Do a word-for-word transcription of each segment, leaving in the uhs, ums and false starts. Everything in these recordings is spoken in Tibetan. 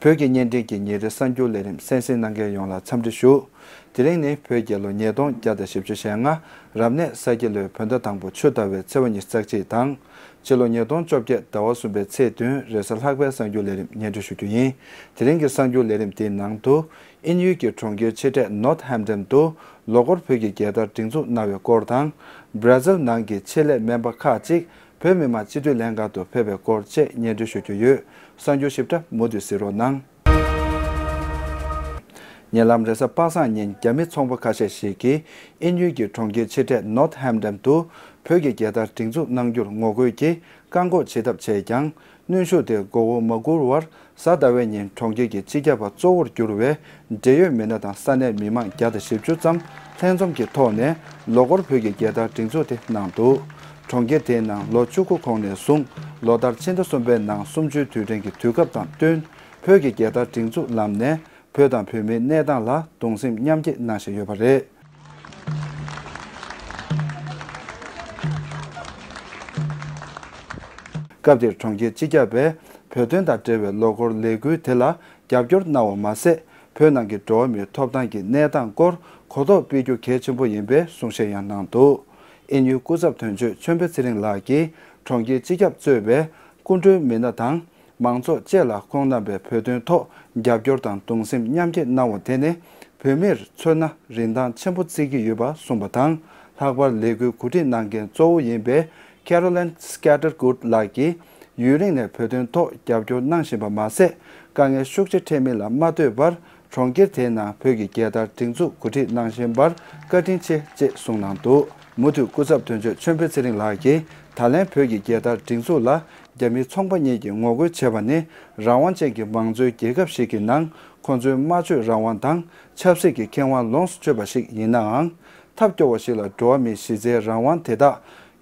བོད་ཀྱི་བརྙན་འཕྲིན་གྱི་ཉིན་རེའི་གསར་འགྱུར་ལས་རིམ་གསན་གཟིགས་གནང་མཁན་ཡོངས་ལ་འཚམས་འདྲི་ཞུ། དེ་རིང་ནི་བོད་རྒྱལ་ལོ་ཉིས་སྟོང་བརྒྱ་དང་བཞི་བཅུ་ཞེ་ལྔ། རབ་གནས་ས་ཁྱི་ལོའི་བོད་ཟླ་དང་པོ་ཆུ་ཟླ་བའི་ཚེས་པ་ཉི་ཤུ་རྩ་གཅིག་དང་། ཕྱི་ལོ་ཉིས་སྟོང་བཅོ་བརྒྱད་ཟླ་བ་གསུམ་པའི་ཚེས་བདུན་རེས་གཟའ་ལྷག་པའི་གསར་འགྱུར་ལས་རིམ་སྙན་སྒྲོན་ཞུ་རྒྱུ་ཡིན། དེ་རིང་གི་གསར་འགྱུར་ལས་རིམ་དེའི་ནང་དུ། དབྱིན་ཡུལ་གྱི་གྲོང་ཁྱེར་ཆེ་གྲས་ནོར་ཐ་ཧེམ་ཏན་དུ་ལོ་འཁོར་བོད་ཀྱི་རྒྱལ་དར་སྒྲེང་འཛུགས་གནང་བའི་སྐོར་དང་། བྷར་ཛིལ་ནང་གི་ཆེད་ལས་སྨན་པ་ཁག་ཅིག་བོད་མི་མང་སྤྱི་འཐུས་ལྷན་ཁང་དུ་ཕེབས་པའི་སྐོར་བཅས་སྙན་སྒྲོན་ཞུ་རྒྱུ་ཡོད། གསར་འགྱུར་ཞིབ་ཕྲ་མུ་མཐུད་གཟིགས་རོགས་གནང་། ཉེ་ལམ་རེས་གཟའ་པ་སངས་ཉིན་རྒྱ་མི་ཚོང་པ་ཁ་ཤས་ཤིག་གིས་དབྱིན་ཡུལ་གྱི་གྲོང་ཁྱེར་ཆེ་གྲས་ནོར་ཐ་ཧེམ་ཏན་དུ་བོད་ཀྱི་རྒྱལ་དར་སྒྲེང་འཛུགས་གནང་རྒྱུར་ངོ་རྒོལ་གྱིས་བཀག་འགོག་བྱེད་ཐབས་བྱས་ཀྱང་། གནོན་ཤུགས་དེ་མགོ་བོ་མ་འགུར་བར་གཟའ་ཟླ་བའི་ཉིན་གྲོང་ཁྱེར་གྱི་སྤྱི་ཁྱབ་པ་གཙོ་བོར་གྱུར་བའི་འབྲེལ་ཡོད་མི་སྣ་དང་ས་གནས་མི་མང་བརྒྱ་དང་བཞི་བཅུ་ཙམ་ལྷན་འཛོམས་ཀྱི་ཐོག་ནས་ལོ་འཁོར་བོད་ཀྱི་རྒྱལ་དར་སྒྲེང་འཛུགས་དེ་གནང་འདུག་གྲོང་ཁྱེར་དེའི་ནང་ལོ་བཅུ་དགུ་གོང་ནས་བཟུང་ལོ་ལྟར་ཕྱི་ཟླ་གསུམ་པའི་ནང་གསུམ་བཅུའི་དུས་དྲན་གྱི་དུས་སྐབས་དང་བསྟུན་བོད་ཀྱི་རྒྱལ་དར་སྒྲེང་འཛུགས་ལམ་ནས་བོད་དང་བོད་མིའི་གནས་སྟངས་ལ་གདུང་སེམས་མཉམ་སྐྱེད་གནང་བཞིན་ཡོད་པ་རེད། སྐབས་དེར་གྲོང་ཁྱེར་སྤྱི་ཁྱབ་པས་བོད་དོན་དང་འབྲེལ་བའི་ལོ་འཁོར་ལས་འགུལ་དེ་ལ་རྒྱབ་སྐྱོར་གནང་བ་མ་ཟད། བོད་ནང་གི་འགྲོ་བ་མིའི་ཐོབ་ཐང་གི་གནས་སྟངས་སྐོར་གོ་རྟོགས་སྤེལ་རྒྱུ་གལ་ཆེན་པོ་ཡིན་པའི་གསུང་བཤད་ཡང་གནང་འདུག་དབྱིན་ཡུལ་སྐུ་ཚབ་དོན་གཅོད་ཆོས་འཕེལ་ཚེ་རིང་ལགས་ཀྱིས་གྲོང་ཁྱེར་སྤྱི་ཁྱབ་གཙོས་པའི་སྐུ་མགྲོན་མི་སྣ་དང་། མང་ཚོགས་བཅས་ལ་ཁོང་རྣམ་པས་བོད་དོན་ཐོག་རྒྱབ་སྐྱོར་དང་གདུང་སེམས་མཉམ་སྐྱེད་གནང་བ་དེ་ནི་བོད་མིར་མཚོན་ན་རིན་ཐང་ཆེན་པོ་བརྩི་གི་ཡོད་པ་གསུངས་པ་དང་། ལྷག་པར་ལས་འགུལ་གོ་སྒྲིག་གནང་མཁན་གཙོ་བོ་ཡིན་པའི་Carolyn Scattergood ལགས་ཀྱིས་ཡུན་རིང་ནས་བོད་དོན་ཐོག་རྒྱབ་སྐྱོར་གནང་བཞིན་པ་མ་ཟད། དཀའ་ངལ་ཤུགས་ཆེ་འཕྲད་མིན་ལ་མ་ལྟོས་པར། གྲོང་ཁྱེར་དེའི་ནང་བོད་ཀྱི་རྒྱལ་དར་སྒྲེང་འཛུགས་གོ་སྒྲིག་གནང་བཞིན་པར་བཀའ་དྲིན་ཆེ་ཅེས་གསུངས་གནང་འདུག་མུ་མཐུད་སྐུ་ཚབ་དོན་གཅོད་ཆོས་འཕེལ་ཚེ་རིང་ལགས་ཀྱིས་ད་ལན་བོད་ཀྱི་རྒྱལ་དར་སྒྲེང་འཛུགས་ལ་རྒྱ་མིའི་ཚོང་པ་གཉིས་ཀྱིས་ངོ་རྒོལ་བྱས་པ་ནི་རང་དབང་ཅན་གྱི་མང་གཙོའི་རྒྱལ་ཁབ་ཞིག་གི་ནང་ཁོ་ཚོའི་སྨྲ་བརྗོད་རང་དབང་དང་ཆབ་སྲིད་ཀྱི་ཁེ་དབང་ལོངས་སུ་སྤྱོད་པ་ཞིག་ཡིན་ནའང་། ཐབས་སྐྱོ་བ་ཞིག་ལ་འགྲོ་བ་མིའི་གཞི་རྩའི་རང་དབང་དེ་དག་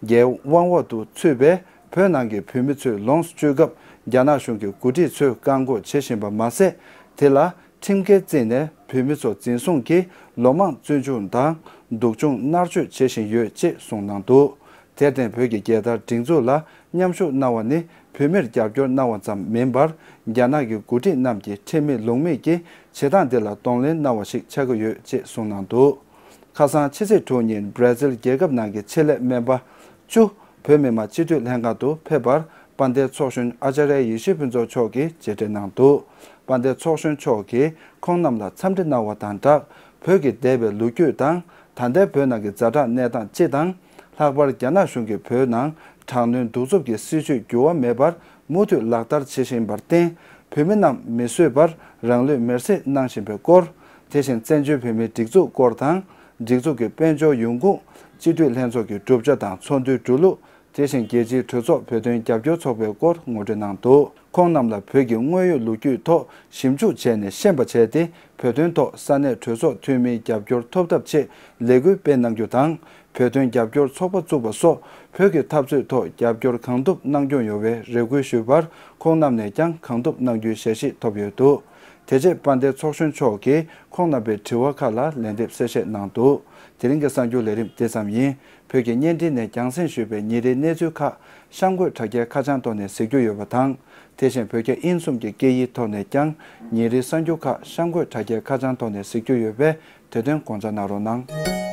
འགལ་དབང་འོག་ཏུ་ཚུད་པའི་བོད་ནང་གི་བོད་མི་ཚོས་ལོངས་སུ་སྤྱོད་སྐབས་རྒྱ་ནག་གཞུང་གི་འགོ་ཁྲིད་ཚོས་བཀག་འགོག་བྱེད་བཞིན་པ་མ་ཟད། དེ་ལ་ཁྲིམས་འགལ་བརྩིས་ནས་བོད་མི་ཚོ་འཛིན་བཟུང་གིས་ལོ་མང་བཙོན་འཇུག་དང་སྡུག་སྦྱོང་མནར་གཅོད་བྱེད་བཞིན་ཡོད་ཅེས་གསུངས་གནང་འདུག་དེར་བརྟེན་བོད་ཀྱི་རྒྱལ་དར་སྒྲེང་འཛུགས་ལ་མཉམ་ཞུགས་གནང་བ་ནི་བོད་མིར་རྒྱབ་སྐྱོར་གནང་བ་ཙམ་མིན་པར། རྒྱ་ནག་གི་འགོ་ཁྲིད་རྣམས་ཀྱི་ཁྲེལ་མེད་ལུགས་མེད་ཀྱི་བྱེད་སྟངས་དེ་ལ་གདོང་ལེན་གནང་བ་ཞིག་ཆགས་ཀྱི་ཡོད་ཅེས་གསུངས་གནང་འདུག་ཁ་སང་ཕྱི་ཚེས་དྲུག་ཉིན་བྷར་ཛིལ་རྒྱལ་ཁབ་ནང་གི་ཆེད་ལས་སྨན་པ་བཅུ་བོད་མི་མང་སྤྱི་འཐུས་ལྷན་ཁང་དུ་ཕེབས་པར་དཔལ་ལྡན་ཚོགས་གཞོན་ཨ་ཙརྱ་ཡེ་ཤེས་ཕུན་ཚོགས་མཆོག་གིས་མཇལ་འཕྲད་གནང་འདུག་དཔལ་ལྡན་ཚོགས་གཞོན་མཆོག་གིས་ཁོང་རྣམས་ལ་འཚམས་འདྲི་གནང་བ་དང་སྦྲགས། བོད་ཀྱི་འདས་པའི་ལོ་རྒྱུས་དང་ད་ལྟའི་བོད་ནང་གི་ཛ་དྲག་གནས་སྟངས་སྤྱི་དང་། ལྷག་པར་རྒྱ་ནག་གཞུང་གིས་བོད་ནང་དྲག་གནོན་གདུག་རྩུབ་ཀྱི་སྲིད་བྱུས་འགྱུར་བ་མེད་པར་མུ་མཐུད་ལག་བསྟར་བྱེད་བཞིན་པར་བརྟེན། བོད་མི་རྣམས་མི་བཟོད་པར་རང་ལུས་མེར་སྲེག་གནང་བཞིན་པའི་སྐོར། དེ་བཞིན་བཙན་བྱོལ་བོད་མིའི་སྒྲིག་འཛུགས་སྐོར་དང་། སྒྲིག་འཛུགས་ཀྱི་དཔལ་འབྱོར་ཡོང་ཁུངས། སྤྱི་འཐུས་ལྷན་ཚོགས་ཀྱི་གྲུབ་ཆ་དང་ཚོགས་འདུའི་འགྲོ་ལུགས། དེ་བཞིན་རྒྱལ་སྤྱིའི་གྲོས་ཚོགས་བོད་དོན་རྒྱབ་སྐྱོར་ཚོགས་པའི་སྐོར་ངོ་སྤྲོད་གནང་འདུག་ཁོང་རྣམས་ལ་བོད་ཀྱི་དངོས་ཡོད་ལོ་རྒྱུས་ཐོག་ཞིབ་འཇུག་བྱས་ནས་ཤེས་པ་བྱས་ཏེ། བོད་དོན་ཐོག་ས་གནས་གྲོས་ཚོགས་འཐུས་མིའི་རྒྱབ་སྐྱོར་ཐོབ་ཐབས་ཆེད་ལས་འགུལ་སྤེལ་གནང་རྒྱུ་དང་། བོད་དོན་རྒྱབ་སྐྱོར་ཚོགས་པ་བཙུགས་པ་སོགས་བོད་ཀྱི་འཐབ་རྩོད་ཐོག་རྒྱབ་སྐྱོར་གང་ཐུབ་གནང་སྐྱོང་ཡོང་བའི་རེ་སྐུལ་ཞུས་པར། ཁོང་རྣམས་ནས་ཀྱང་གང་ཐུབ་གནང་རྒྱུའི་ཞལ་བཞེས་ཐོབ་ཡོད་འདུག་དེ་རྗེས་དཔལ་ལྡན་ཚོགས་གཞོན་མཆོག་གིས་ཁོང་རྣམ་པའི་དྲི་བ་ཁག་ལ་ལན་འདེབས་གསལ་བཤད་གནང་འདུག་དེ་རིང་གི་གསར་འགྱུར་ལས་རིམ་དེ་ཙམ་ཡིན། བོད་ཀྱི་བརྙན་འཕྲིན་ནས་རྒྱང་སྲིང་ཞུས་པའི་ཉིན་རེའི་གནས་ཚུལ་ཁག་གཤམ་འཁོད་དྲ་རྒྱའི་ཁ་བྱང་ཐོག་ནས་གཟིགས་རྒྱུ་ཡོད་པ་དང་། དེ་བཞིན་བོད་རྒྱ་དབྱིན་གསུམ་གྱི་སྐད་ཡིག་ཐོག་ནས་ཀྱང་ཉིན་རེའི་གསར་འགྱུར་ཁག་གཤམ་འཁོད་དྲ་རྒྱའི་ཁ་བྱང་ཐོག་ནས་གཟིགས་རྒྱུ་ཡོད་པས། དེ་དོན་དགོངས་འཇགས་གནང་རོགས་གནང་།